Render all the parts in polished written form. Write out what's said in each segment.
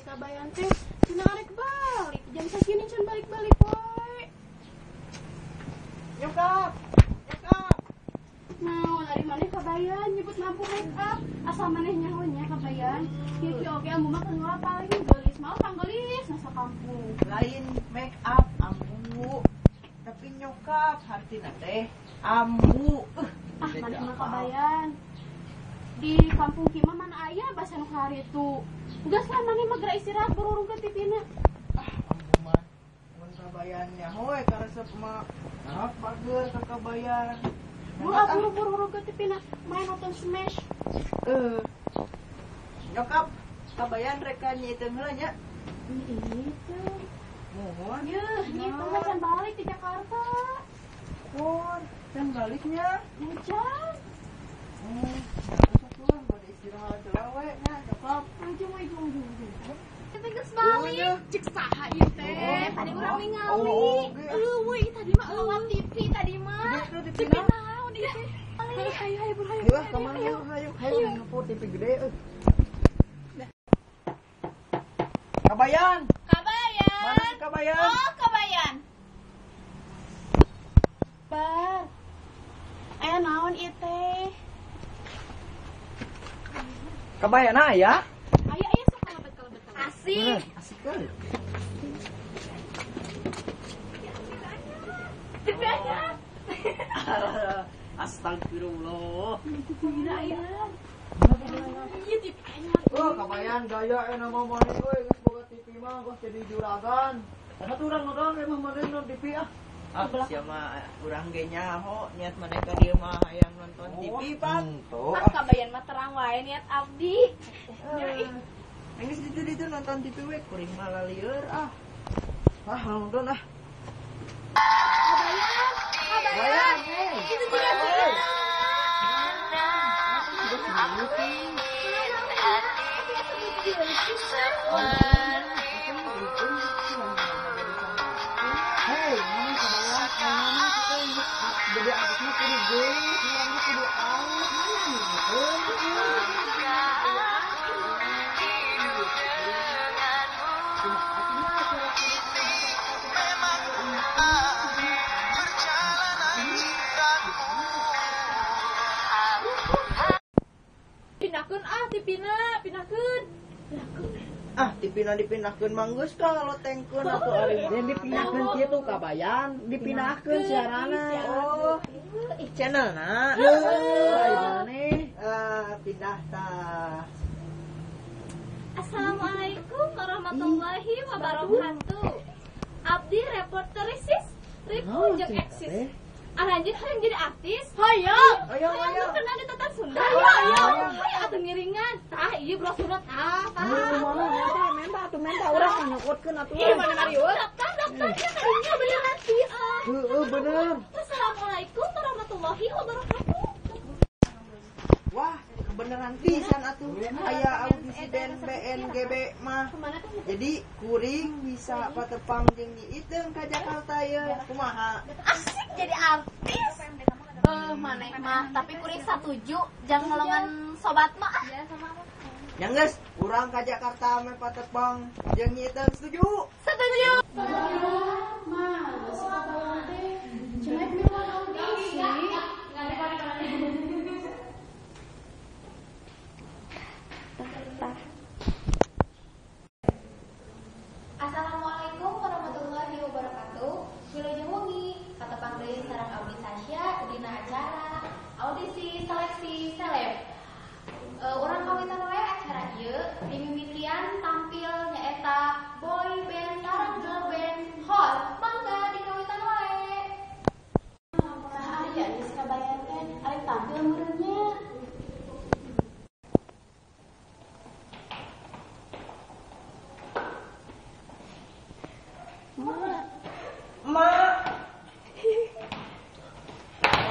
Kabayan teh cenah arek balik. Jam sakini can balik-balik wae. Nyokap. Nyokap. Naon ari maneh Kabayan nyebut mampu make up. Asal maneh nyaho nya Kabayan. Kieu kieu oge ambu mah keur paling geulis mau panggelis na sakampung. Lain make up ambu. Tapi nyokap hartina teh ambu. Ah, maneh mah Kabayan. Di kampung Kima mana aya basa nu haritu. Geus lah maneh mah geura istirahat bururungkeun tipina. Ah, ambu mah mun Kabayan nyaho we karesep mah. Nah, bager ka Kabayan. Buru ah buru-buru ke tipina main nonton Smash. Nyokap, Kabayan rek ka Nyi Iteung heula nya. Itu. Mohon. Yeuh, Nyi Iteung mah can balik di Jakarta. Mohon, can baliknya. Hujan. Sok bade istirahat heula we nya, nyokap. Ujung ujung ujung. Kita geus balik. Cek saha ieu teh? Tadi urang ningali. Eueuh, tadi mah lewat TV tadi mah. TV naon ieu teh? Hayu hayu buru hayu. Hayu ka mana hayu hayu hayu ngepur TV gede euy. Kabayan. Kabayan. Mana si Kabayan? Oh, Kabayan. Bar. Aya naon ieu teh? Kabayan aya? Aya aya sok kalebet-kalebet. Asik. Asik euy. TV anyar. Astagfirullah. TV anyar. Ieu TV anyar. Oh, Kabayan gaya nama maneh euy geus boga TV mah geus jadi juragan. Atuh urang nonton emang maneh nonton TV ah. Ah, sia mah urang ge nyaho niat maneh ka dieu mah hayang nonton TV, Pak. Ah, Kabayan mah terang wae niat abdi. Geus ditu-ditu nonton TV we kuring mah lalieur ah. Ah, nonton ah. Kabayan, Kabayan. Itu juga aku ingin hati sepertimu. Hei, mana Kabayan? Mana gede artisnya kudu geulis, urangnya kudu alus. Aku hidup denganmu. Ini memang akhir perjalanan cintaku. Pindahkeun ah tipina, pindahkeun. Ah, tipina dipindahkeun mah geus ka lotengkeun atuh ari mah. Dipindahkeun kitu Kabayan, dipindahkeun siaranna. Oh, channelna. Heuh, ari maneh. Ah, pindah tah. Assalamualaikum warahmatullahi wabarakatuh. Abdi reporter Risis, Riku jeung Eksis. Aranjeun hayang jadi artis? Hayang. Hayang, Hayang hayang. kenal di Tatar Sunda. Hayang. Hayang atuh ngiringan. Tah ieu brosurna tah. Tah. Mana menta, menta atuh menta urang nyokotkeun atuh. Ih, mana marius? Daftar daftarnya tadinya beneran sih. Heeh, bener. Assalamualaikum warahmatullahi wabarakatuh. Wah, kebeneran pisan atuh. Aya audisi band BNGB mah. Jadi kuring bisa patepang jeung Nyi Iteung ka Jakarta ye. Kumaha? Asik jadi artis. Maneh mah tapi kuring satuju jang golongan sobat mah. Ah. Nya geus, urang ka Jakarta meh patepang jeung Nyi Iteung setuju? Setuju. Mana si Kabayan teh? Cenah miluan audisi. Assalamualaikum warahmatullahi wabarakatuh. Wilujeng wengi, katepang deui sareng Abdi Sasya dina acara audisi seleksi seleb. Urang kawitan wae acara ieu dimimitian tampil nyaeta boy band sareng girl band Hot. Mangga dikawitan wae. Tah aya geus Kabayan teh arek tampil meureun nya. Mak.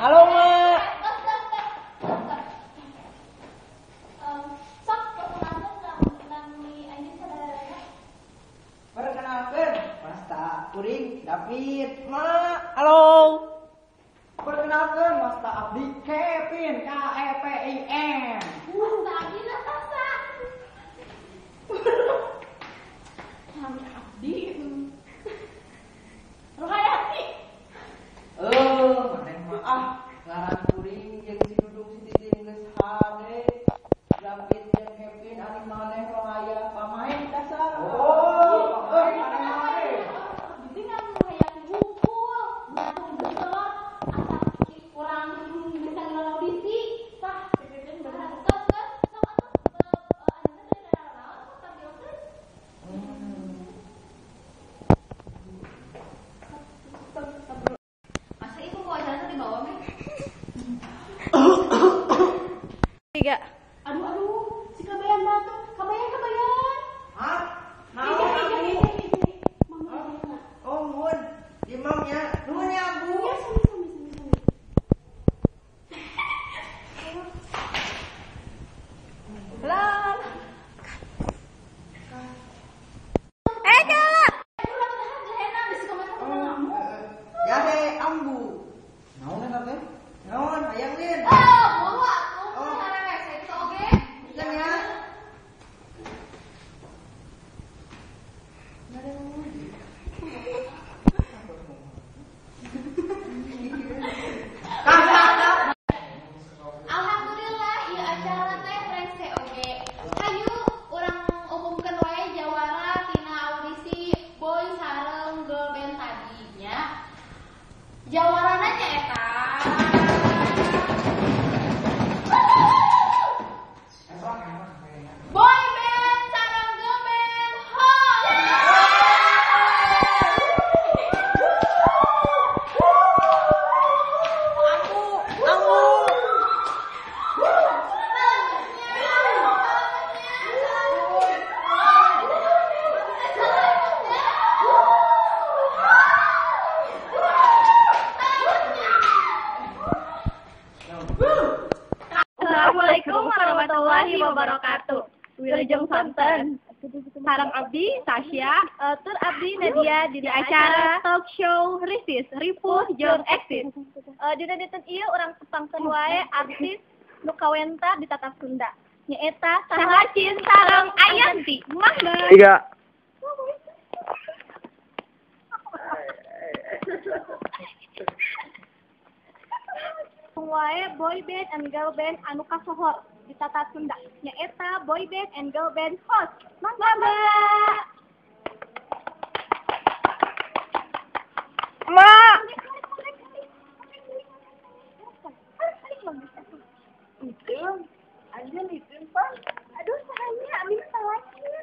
Halo, Mak. Sok perkenalkeun nami anjeun saudara. Perkenalkeun, Masta kuring David. Mak, halo. Perkenalkeun Masta Abdi Kevin K E P I N. Masta Abdi Natasha. Abdi. Rohayati. Maneh mah ah ngaran kuring jeung si Dudung si Titin geus hade. David jeung Kevin ari maneh Rohaya pamain dasar. Oh, maneh hade. Abdi ngan Rohayati hungkul, batung gentot, asa kurang bisa ngelaudisi. Tah, bener tos tos sok atuh anjeunna teh naon sok tampilkeun. Masa itu mau acaranya dibawa meh? 3. Aduh aduh, si kabayan batu, kabayan kabayan. Hah? Naon Ije, ambu? ije, ije. Mama ije. Oh, nuhun. Imam nya, nuhun ya ambu. Ya, sami sami sami sami. Lan. Eh, Kak. Aduh, rambut tahan jahena bisi komentar tentang ambu. Jahe ambu. Naon eta teh? Naon hayang lin? Oh, buru atuh, Oh. sarewese kitu oge. Kan ya. Alhamdulillah ieu acara teh rengse oge. Hayu urang umumkeun wae jawara tina audisi boy sareng girl band tadi nya. Jawarana nyaeta boy band sareng girl band Hot. Ambu, ambu. Assalamualaikum warahmatullahi wabarakatuh. Wilujeng sonten. Sareng abdi Tasya, tur abdi Nadia di acara talk show Risis, Ripuh jeung Eksis. Dina dinten ieu urang tepangkeun wae artis nu kawentar di Tatar Sunda. Nyaeta Sahlacin sareng Ayanti. Mangga. 3. Wae boy band and girl band anu kasohor di Tatar Sunda. Nyaeta boy band and girl band Host. Mangga. Ma. Iteung, anjeun iteung pan. Aduh, sahanya abdi mah salahnya.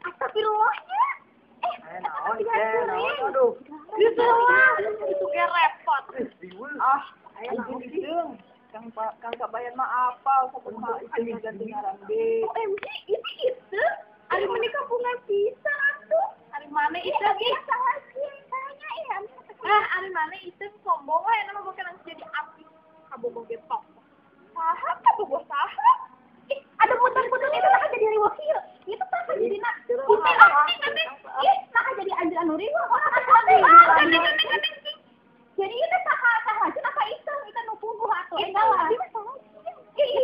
Astagfirullahnya. Eh, Eta naon mah teh, naon aduh. Gitu lah, itu ge repot. Ah, anjeun iteung. Kang Kang Kabayan mah apal sakumaha iteung ganti ngaran be. OMG, ini itu. Ari meuni kampungan pisan atuh. Ari mane itu ge salahnya, sahanya ih. Ah, ari mane itu sombong we eta mah boke langsung jadi artis. Kabogoh ge tok. Saha kabogoh saha? Ih, ada muter-muter itu nah jadi riweuh kieu. Itu tah jadi na. Putih nanti. Ih, nah jadi anjir anu riweuh orang atuh. Jadi itu saha saha aja apa itu itu nu puguh atuh. Enggak lah. Jadi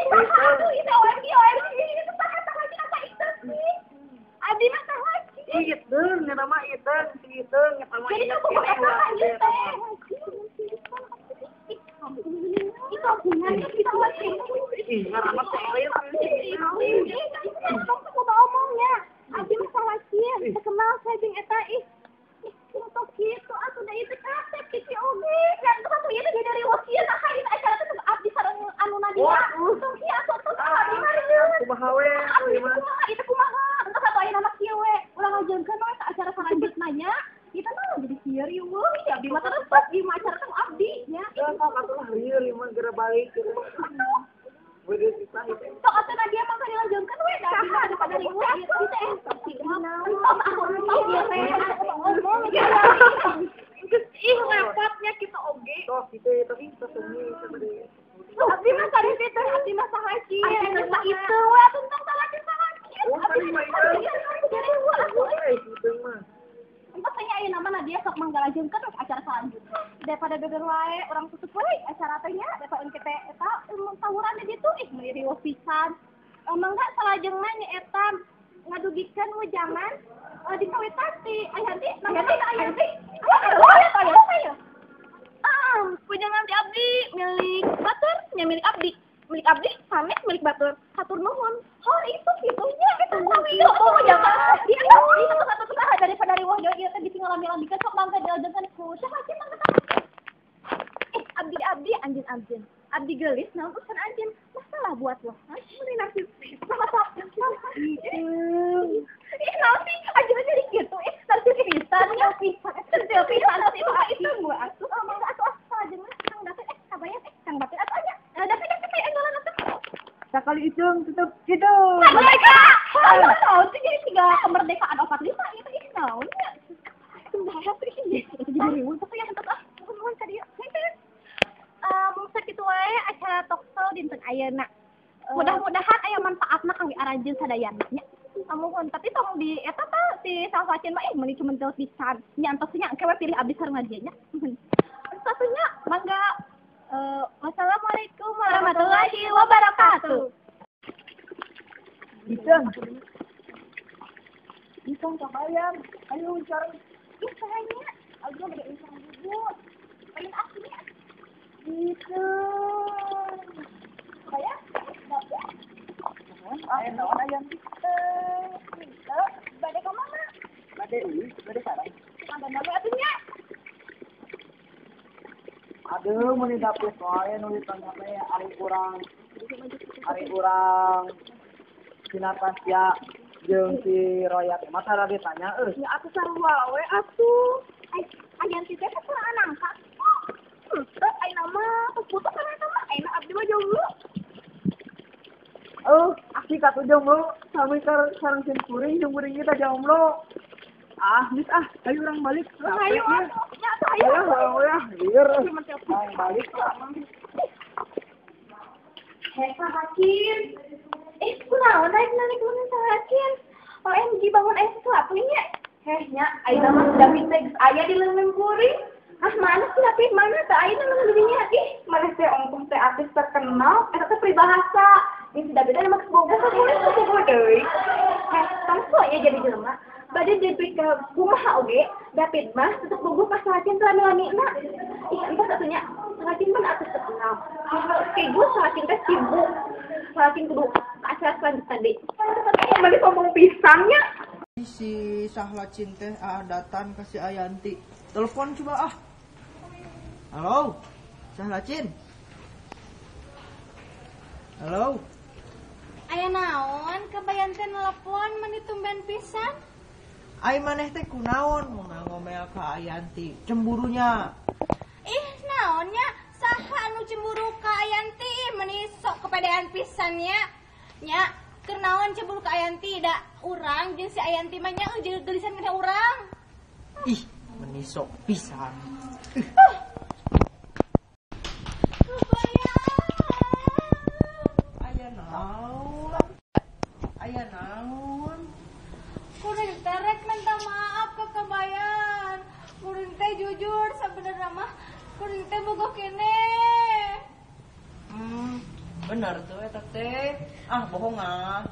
saha atuh itu OMG OMG itu saha saha aja apa itu sih? Abdi mah saha Iteung, eta mah iteung, si iteung eta mah. Jadi nu puguh eta mah ieu teh. Ih, kampungan gitu Ih, ngaranna teh elit. Omongnya. Abdi mah salah sieun, terkenal saya jeung eta ih. Ih, untuk kitu atuh da ieu teh kasep kieu oge. Dan tuh atuh ieu teh jadi riweuh kieu tah ieu acara teh abdi sareng anu Nadia. Tong kieu atuh tong abdi mah riweuh. Kumaha we Abdi kumaha itu kumaha. Entah atuh aya nama kieu we. Urang ngajeungkeun we ka acara salanjutna nya. Kita mah jadi kieu riweuh. Ih, abdi mah terus di acara teh abdi nya. Sok atuh lah rieu mah geura balik. Beureut pisah itu. Sok atuh Nadia mah dilanjutkeun we da abdi mah pada riweuh ieu teh entah aku entah ieu teh ngomong geus ih repotnya kita oge. Sok kitu ya tapi sesemi sebenarnya. Abdi mah tadi teh abdi mah sahaji. Abdi itu we atuh tong salah sahaji. Oh, tadi mah itu. Abdi Eh, iteung mah. Entah tanya aya nama Nadia sok mangga lanjutkeun acara selanjutnya. Daripada geger wae urang tutup we acara teh nya daripada kita eta tawuran di ditu ih meuni riweuh pisan. Mangga salajengna nyaeta ngadugikeun wejangan dikawitan ti Ayanti, mangga Ayanti. Ayo. Wejangan ti abdi milik batur, nya milik abdi. Milik abdi sanes milik batur. Hatur nuhun. Oh, itu kitunya eta sawi. Oh, jangan. Di satu-satu teh daripada riweuh ieu teh bisi ngalami-lamikeun sok mangga dialjeunkeun ku saha sih mangga. Abdi anjeun. Abdi geulis naon urusan anjeun? Masalah buat lo. Hah? Meuni narsis masalah. Ih, naon sih anjeun jadi kitu? Ih, narsis pisan nya pisan. Sentil pisan itu itu gua atuh. Mangga atuh salajengna Kang David kabayan Kang David atuh nya. David atuh enggolan atuh. Sakali icung tutup gitu. Merdeka. Naon sih jadi tiga kemerdekaan 45 itu ih naon nya. Kumaha tuh ih jadi riweuh tuh ya henteu ah. Nuhun ka dieu. Mung sakitu wae acara talkshow dinten ayeuna. Mudah-mudahan aya manfaatna kangge aranjeun sadayana nya. Amuhun tapi tong di eta tah si Salsacin mah meuni cuman pisan. Nya antos nya engke we pilih abdi sareng dia nya. Satunya mangga wassalamualaikum warahmatullahi wabarakatuh. Icung. Icung kabayan. Ayo cari. Ih sahanya. Abdi mah bade insang bubur. Paling aslinya. Gitu. Kayak dapet. Ayo naon ayam? Gitu. Bade ka mana? Bade euy, bade sareng. Ada nama atuh nya. Aduh, meuni dapet wae nu ditanya teh ari urang si Natasha jeung si Roya teh mah tara ditanya euy. Ya atuh sarua we atuh. Ai ayan si teh saurang nangka. Henteu ayeuna mah tos putus kana eta mah ayeuna abdi mah jomblo. Oh, aki katuh jomblo sami sareng sin kuring jeung kuring kita jomblo. Ah, geus ah, ayo urang balik. Ayo atuh, nya atuh ayo. Ayo ya, lieur. Balik. Hei, Hakim. Kunaon naik-naik leungeun Hakim? OMG bangun aya sesuatu nya. Heh nya, ayeuna mah David teh geus aya di leungeun kuring. Ah, mana sih David? Mana teh ayeuna leungeun dirinya? Ih, mana teh ongkoh teh artis terkenal, eta teh peribahasa. Ih, si David teh mah geus boga ka kuring boga deui. Heh, tong nya jadi jelema. Bade jadi ka kumaha oge, David mah tetep bogoh ka Salacin teh lami-lamina. Ih, entah satunya Salacin mah artis terkenal. Schedule Salacin teh sibuk. Salacin kudu ke acara selanjutnya tadi. Balik ngomong pisangnya. Si Sahlacin teh datang ke si Ayanti. Telepon coba ah. Halo, Sahlacin. Halo. Aya naon kebayan teh nelepon meuni tumben pisan? Ai maneh teh kunaon ngomel ka Ayanti, cemburunya. Ih, naonnya saha anu cemburu ka Ayanti meuni sok kepedean pisan nya. Nya, keur naon cemburu ka Ayanti da urang jeung si Ayanti mah nya jeung geulisan kana urang. Ih, meuni sok pisan. Aya naon? Aya naon? Kuring teh rek minta maaf ke Kabayan. Kuring teh jujur sebenarnya mah kuring teh bogoh keneh. Benar tuh eta teh. Ah, bohong ah.